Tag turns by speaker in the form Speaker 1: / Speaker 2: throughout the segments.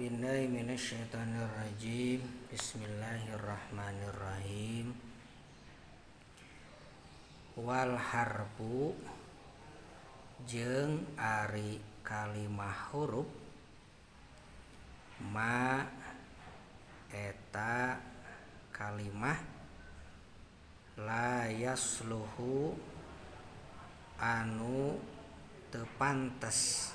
Speaker 1: A'udzubillahi minasyaitonirrajim. Bismillahirrahmanirrahim. Wal harfu jeung ari kalimah huruf ma eta kalimah la yasluhu anu teu pantes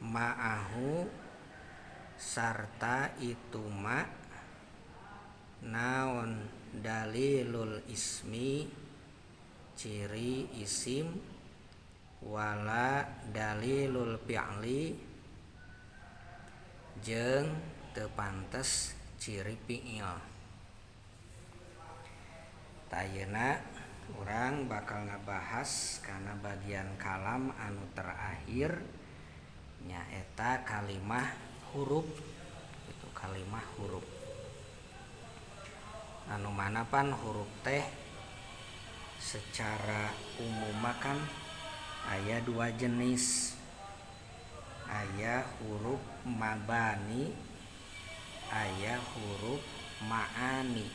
Speaker 1: ma'ahu sarta itu ma naon dalilul ismi ciri isim wala dalilul fi'li jeung teu pantes ciri fi'il. Ayeuna urang bakal ngabahas kana bagian kalam anu terakhir nyaeta kalimah huruf, itu kalimah huruf anu mana pan huruf teh secara umum kan aya dua jenis, aya huruf mabani, aya huruf ma'ani.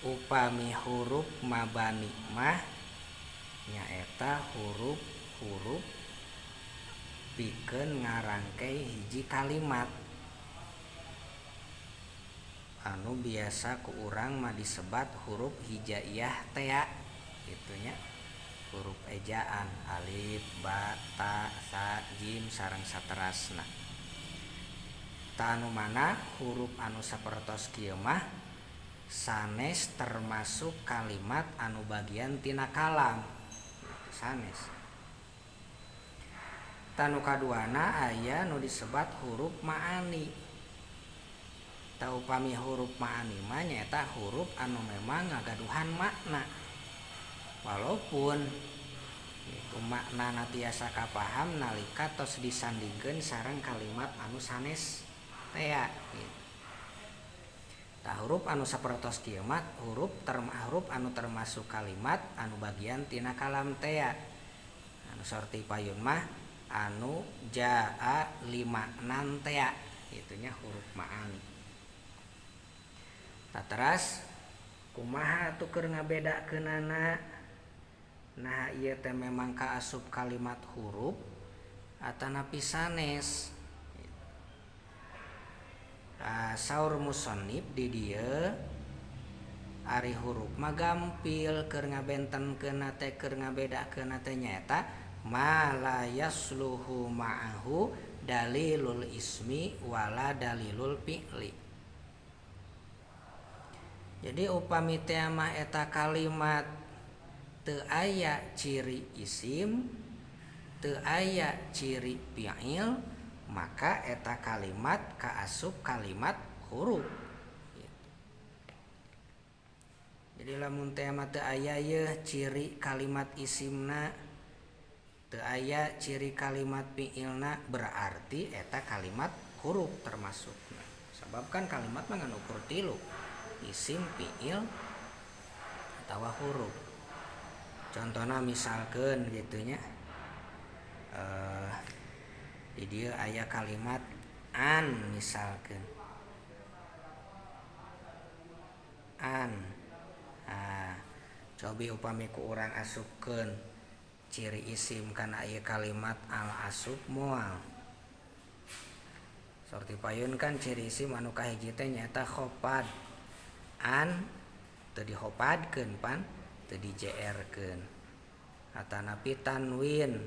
Speaker 1: Upami huruf mabani mah nyaeta huruf-huruf pikeun ngarangkei hiji kalimat anu biasa ku urang mah disebat huruf hijaiyah tea kitu nya, huruf ejaan alif ba ta sa jim sareng saterasna. Ta anu mana huruf anu sapertos kieu mah sanes termasuk kalimat anu bagian tina kalam sanes. Tanu kaduana aya nu disebat huruf ma'ani. Ta upami huruf ma'ani mah nyaeta huruf anu memang ngagaduhan makna, walaupun itu maknana tiasa kapaham nalika tos disandingkeun sareng kalimat anu sanes tea gitu. Tah huruf anu sapertos kieu mah huruf huruf anu termasuk kalimat anu bagian tina kalam tea. Anu sorti payun mah anu jaa lima nantea itunya huruf ma'ani. Teras kumaha atuh keur ngabedakeunana? Nah ieu teh memang kaasup kalimat huruf atanapi sanes. Saur musannif di dieu ari huruf mah gampil keur ngabentenkeunna teh keur ngabedakeunna teh nyaeta ma la yasluhu ma'ahu dalilul ismi wala dalilul fi'li. Jadi upami teh mah eta kalimat teu aya ciri isim, teu aya ciri fi'il, maka eta kalimat kaasup kalimat huruf. Jadi lamun teh mah teu aya yeuh ciri kalimat isimna, teu aya ciri kalimat fi'ilna, berarti eta kalimat huruf termasukna. Sabab kan kalimat mah ngan ukur tilu, isim, fi'il, atawa huruf. Contohna misalkeun kitu nya, di dieu aya kalimat an misalkeun. An. Nah, cobi upami ku urang asupkeun ciri isim kana ieu kalimat al asup moal. Sorti payun kan ciri isim anu kahiji teh nyaeta khofad. An teu dihopadkeun pan, teu di-JR-keun. Atanapi tanwin,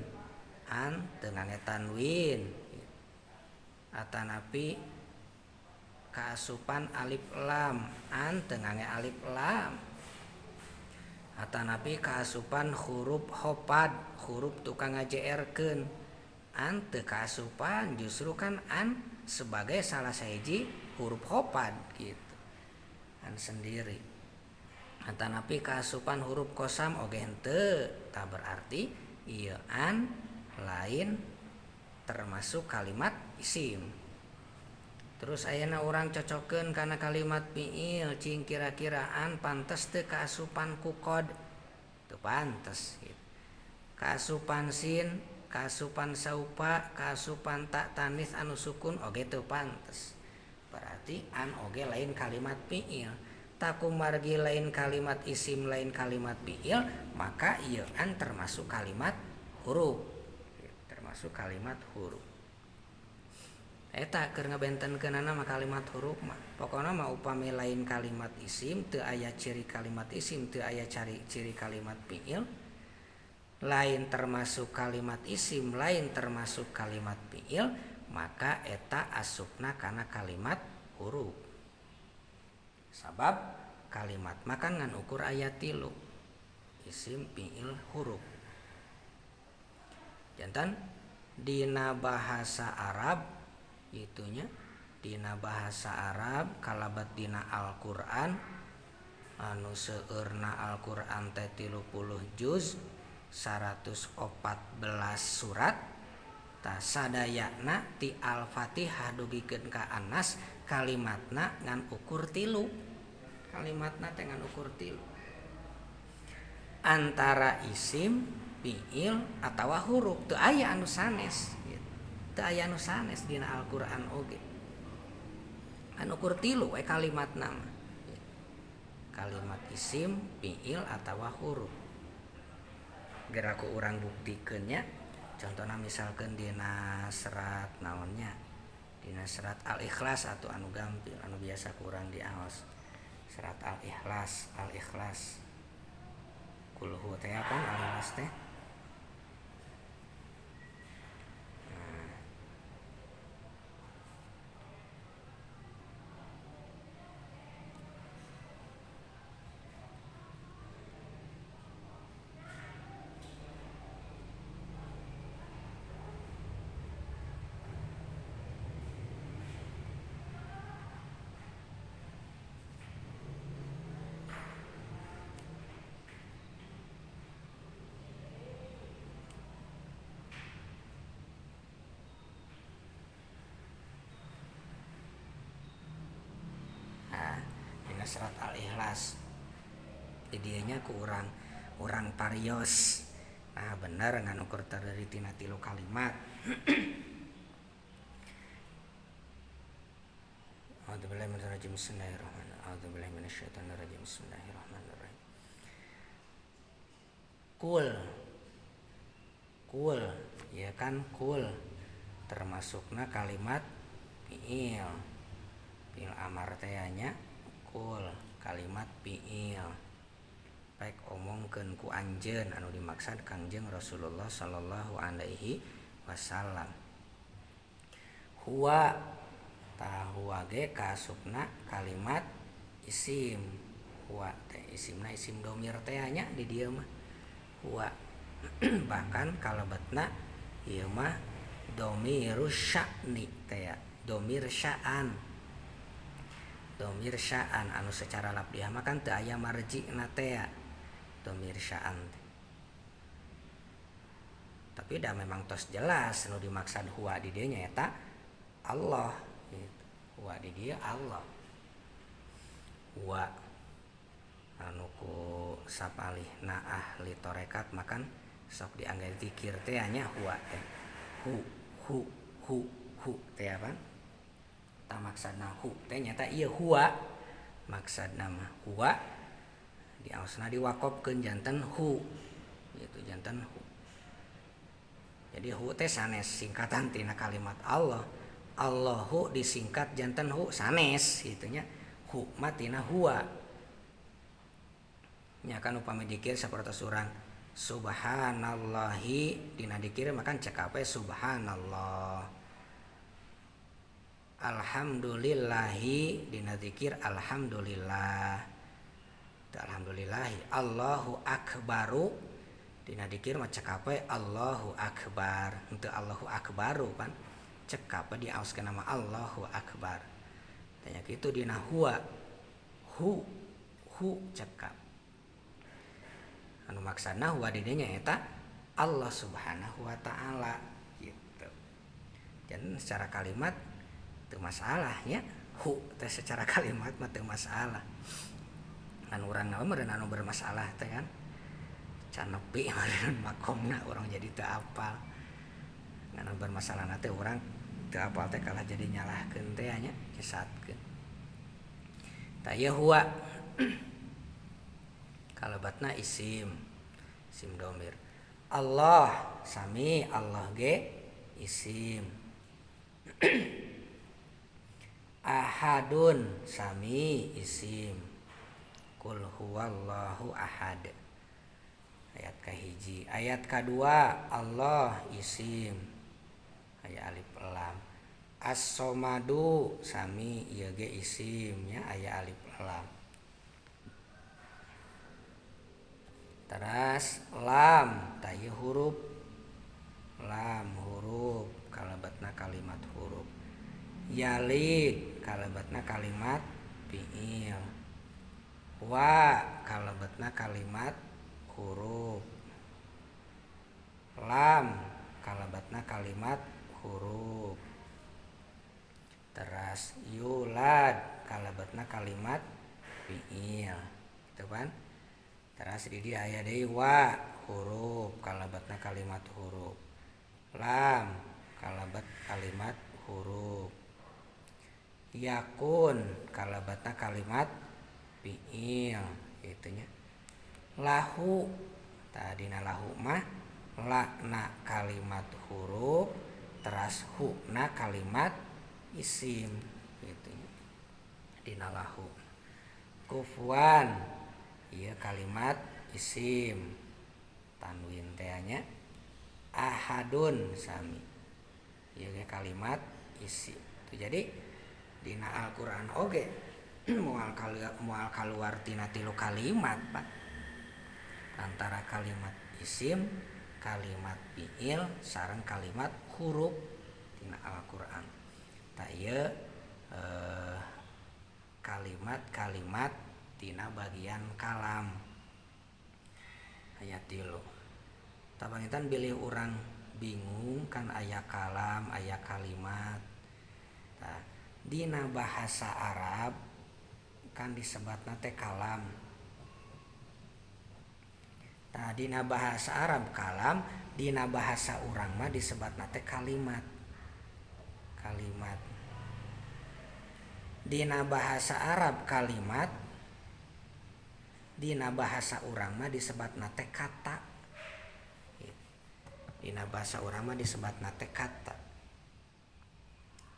Speaker 1: an teu ngangge tanwin. Atanapi kaasupan alif lam, an teu ngangge alif lam. Atanapi kaasupan huruf hopad, huruf tukang ngaJR-keun, an teu kaasupan, justru kan an sebagai salah sahiji huruf hopad gitu, an sendiri. Atanapi kaasupan huruf kosam oge henteu, tah berarti ieu an lain termasuk kalimat isim. Terus ayeuna urang cocokeun kana kalimat fi'il, cing kira-kira an pantes teu kaasupan ku qad? Teu pantes gitu. Kaasupan sin Kaasupan saupa, kaasupan tak tanis anu sukun oge teu pantes. Berarti an oge lain kalimat fiil. Takumargi lain kalimat isim lain kalimat fiil, maka ieu an termasuk kalimat huruf. Termasuk kalimat huruf. Eta keur ngabentenkeunana mah kalimat huruf mah. Pokona mah upami lain kalimat isim teu aya ciri kalimat isim, teu aya ciri kalimat fiil, lain termasuk kalimat isim, lain termasuk kalimat fiil, maka eta asupna kana kalimat huruf. Sabab kalimat makan ngan ukur aya tilu, isim, fiil, huruf. Jantan dina bahasa Arab itunya, dina bahasa Arab kalabat dina Al-Qur'an anu seueurna Al-Qur'an teh 30 juz 114 surat, ta sadayana ti Al-Fatihah dugikeun ka An-Nas kalimatna ngan ukur tilu. Kalimatna teh ngan ukur tilu. Antara isim, fiil atawa huruf teu aya anu sanes gitu. Teu aya anu sanes dina Al-Qur'an oge. Anu ukur tilu we kalimatna mah. Kalimat isim, fiil atawa huruf. Geraku urang buktikeun nya. Contohna misalkeun dina serat naonnya, dina serat Al-Ikhlas atau anu gampil anu biasa kurang diaos. Serat Al-Ikhlas, Al-Ikhlas. Kulhu teh apa Al-Ikhlas teh? Nah, serat Al-Ikhlas di dieu nya ku urang parios. Nah bener ngan ukur terdiri tina tilu kalimat. A'udzubillahi minasyaitonir rajim. Bismillahirrahmanirrahim. A'udzubillahi minasyaitonir rajim. Bismillahirrahmanirrahim. Kul. Kul, ya kan kul termasukna kalimat fiil. Fiil amar teh nya kul kalimat fiil. Pek omongkeun ku anjeun anu dimaksud Kangjeng Rasulullah sallallahu alaihi wasallam. Huwa tah huwa ge kaasupna kalimat isim. Huwa teh isimna isim domir teh nya di dieu mah. Huwa bahkan kalebetna ieu mah domirus sya'ni teh ya, domir sya'an. Domir sya'an anu secara lafdhiah mah kan teu aya marji'na teh ya, domir sya'an. Tapi dah memang tos jelas nu dimaksud huwa di dieu nyaeta Allah gitu. Huwa di dieu Allah. Huwa anu ku sapalihna ahli tarekat makan sok diangge zikir teh nya huwa teh. Hu hu hu hu teh apa? Ta maksudna hu teh nyata ieu huwa. Maksudna mah huwa diaosna diwakopkeun janten hu. Gitu janten hu. Jadi hu teh sanes singkatan tina kalimat Allah. Allahu disingkat janten hu sanes gitu nya. Hu mah tina huwa. Nya kan upami dikir sapertos urang subhanallahi dina dikir makan cekap we subhanallah. Alhamdulillahi dina zikir alhamdulillah. Alhamdulillahi. Allahu akbaru dina dikir mah cekap we Allahu akbar. Henteu Allahu akbaru pan. Cekap we diaoskeun nama Allahu akbar. Tanya kitu dina huwa. Hu hu cekap. Anu maksana huwa di dieu nyaeta Allah Subhanahu wa taala gitu. Dan secara kalimat teu masalah nya, hu teh secara kalimat mah teu masalah. Ngan urang mah meureun anu bermasalah teh kan. Can nepi meureun makomna urang jadi teu apal. Sumber masalahna teh urang teu apal teh kalah jadi nyalahkeun teh nya, nyesatkeun. Tah ieu huwa kalebatna isim, isim domir. Allah sami Allah ge isim. Ahadun sami isim. Qul huwallahu ahad. Ayat kahiji, ayat kadua Allah isim. Aya alif lam. As-somadu sami ieu ge isim nya, aya alif lam. Teras lam tah ieu huruf. Lam huruf kalebatna kalimat huruf. Yalid kalebatna kalimat fiil. Wa kalebatna kalimat huruf. Lam kalebatna kalimat huruf. Teras yulad kalebatna kalimat fiil. Gitu kan? Teras di dieu aya deui wa huruf kalebatna kalimat huruf. Lam kalebat kalimat huruf. Yakun kalebatna kalimat fiil kitu nya. Lahu tadina lahu mah la na kalimat huruf teras hu na kalimat isim kitu nya. Dina lahu. Kufuan ieu kalimat isim tanwin teh nya. Ahadun sami ieu ge kalimat isim. Tuh, jadi dina Al-Qur'an oge moal kaluar tina tilu kalimat Pak. Antara kalimat isim, kalimat fiil sareng kalimat huruf dina Al-Qur'an. Tah ieu kalimat-kalimat tina bagian kalam. Ayat 3. Tah panginten bilih urang bingung kan aya kalam, aya kalimat. Tah dina bahasa Arab kan disebatna teh kalam. Tah dina bahasa Arab kalam, dina bahasa urang mah disebatna teh kalimat. Kalimat. Dina bahasa Arab kalimat, dina bahasa urang mah disebatna teh kata. Dina bahasa urang mah disebatna teh kata.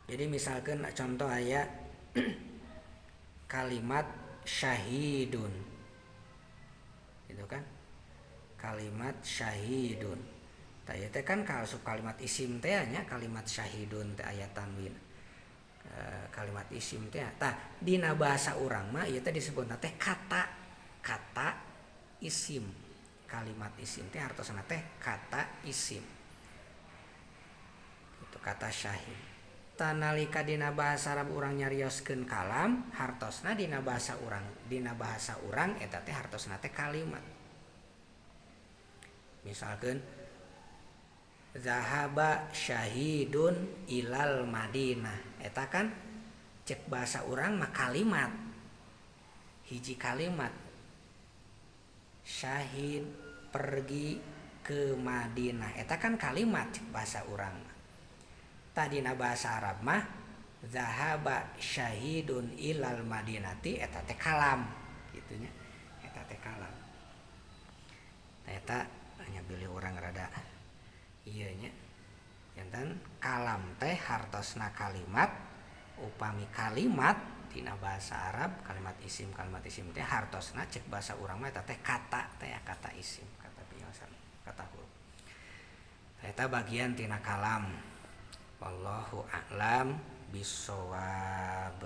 Speaker 1: Jadi misalkan contoh aya kalimat syahidun. Gitu kan? Kalimat syahidun. Tah ieu teh kan kaasup kalimat isim teh nya, kalimat syahidun teh aya tanwin. Kalimat isim teh. Tah dina bahasa urang mah ieu teh disebutna teh kata, kata isim. Kalimat isim teh hartosna teh kata isim. Itu kata syahid. Tah nalika dina bahasa Arab urang nyarioskeun kalam, hartosna dina bahasa urang eta teh hartosna teh kalimat. Misalkeun zahaba syahidun ilal Madinah. Eta kan cek bahasa urang mah kalimat. Hiji kalimat. Syahid pergi ke Madinah. Eta kan kalimat cek bahasa urang mah. Tadina bahasa Arab mah zahaba syahidun ilal Madinati eta teh kalam kitu nya. Eta teh kalam. Eta hanya bilih urang rada ieu nya. Janten kalam teh hartosna kalimat, upami kalimat dina bahasa Arab kalimat isim teh hartosna cek bahasa urang mah eta teh kata teh kata isim, kata fiil kata huruf. Eta bagian tina kalam. Wallahu a'lam bissawab.